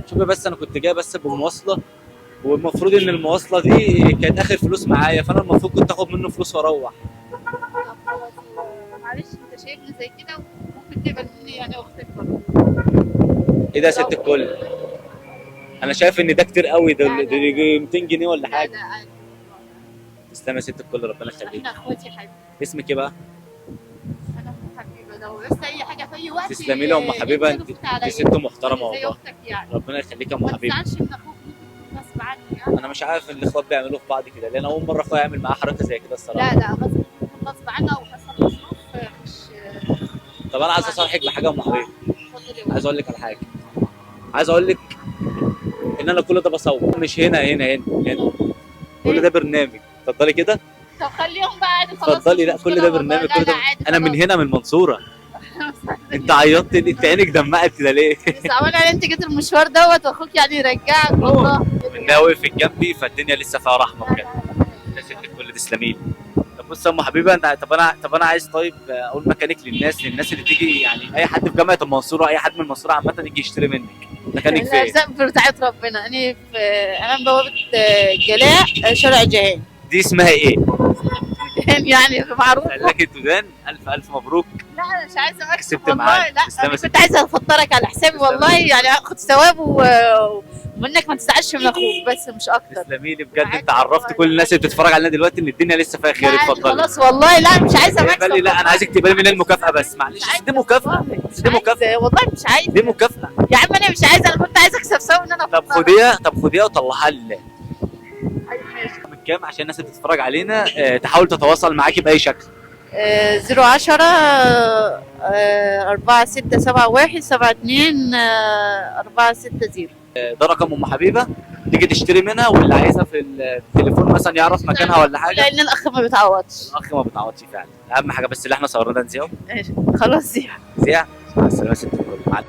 شوفي بس انا كنت جاي بس بمواصله، والمفروض ان المواصلة دي كانت اخر فلوس معايا، فانا المفروض كنت اخد منه فلوس واروح. طب خلاص، معلش انت شايفني زي كده وممكن تقبل مني يعني اختك برضه. ايه ده يا ست الكل؟ انا شايف ان ده كتير قوي، ده لا، لا، ده يجي 200 جنيه ولا لا حاجة. لا عادي. تسلمي يا ست الكل، ربنا يخليك. احنا اخواتي يا حبيبي. اسمك ايه بقى؟ انا ام حبيبه، لو بس اي حاجة في اي وقت. تسلمي لي يا ام حبيبه، انت انت انت ست محترمه زي والله. اختك يعني. ربنا يخليك يا ام ما حبيبه. تزعلش من اخوك، ممكن يكون غصب عنه يعني. انا مش عارف الاخوات بيعملوه في بعض كده، لان اول مرة اخويا يعمل معاه حركة زي كده الصراحة. لا لا، غصب يكون غصب عنه او حصل له ظروف مش. طب انا عايز اصارحك بحاجة يا ام حبيبه. اتفضل يا عايز اقول لك على حاجة، عايز اقول لك ان انا كل ده بصور، مش هنا هنا هنا هنا، كل ده برنامج. اتفضلي كده. طب خليهم بقى عادي خلاص. اتفضلي. لا مش كل مشكلة ده والله. برنامج، لا كل لا ده عادي انا من خلاص. هنا من المنصورة. انت عيطت ليه؟ انت عينك دمعت كده ليه؟ صعبان علي انت جيت المشوار دوت واخوك يعني يرجعك والله. انها وقفت جنبي، فالدنيا لسه فيها رحمه بجد. يا ست الكل تسلمي لي. طب بص يا ام حبيبه، انت طب انا عايز طيب اقول مكانك للناس اللي تيجي، يعني اي حد في جامعه المنصورة، اي حد من المنصورة عامة يجي يشتري منك. مكانك فين؟ الارزاق برعاية ربنا. انا في امام بوابه الجلاء، شارع جهان. دي اسمها ايه؟ جهان يعني معروف. سلاكة دودان. الف الف مبروك. لا انا مش عايزه اكسب كسبت والله. معانا. لا تسلمي انا يا ست. كنت عايزه افطرك على حسابي تسلمي. والله، يعني اخد ثواب ومنك ما تزعلش من اخوك بس مش اكتر. تسلمي لي بجد، انت عرفت كل الناس اللي بتتفرج علينا دلوقتي ان الدنيا لسه فيها خير. لا عادي اتفضلي. خلاص والله، لا مش عايزه مكسب. اقبلي. لا انا عايزك تقبلي مني المكافاة بس، معلش مش دي مكافاة، مش دي مكافاة. عايزة، والله مش عايزه. دي مكافاة. يا عم انا مش عايزه، انا كنت عايزه اكسب ثواب ان انا طب أفطرك. خديها، طب خديها وطلعها لله. أيوة ماشي. من كام عشان الناس اللي بتتفرج علينا تحاول تتواصل معاكي باي شكل؟ 010 4671 72 460. ده رقم ام حبيبه، تيجي تشتري منها، واللي عايزها في التليفون مثلا يعرف مكانها ولا حاجة. لان الاخ ما بيتعوضش. الاخ ما بيتعوضش فعلا. اهم حاجة بس اللي احنا صورناه ده نذيعه. ماشي خلاص. ذيع. مع السلامة يا ست الكل. مع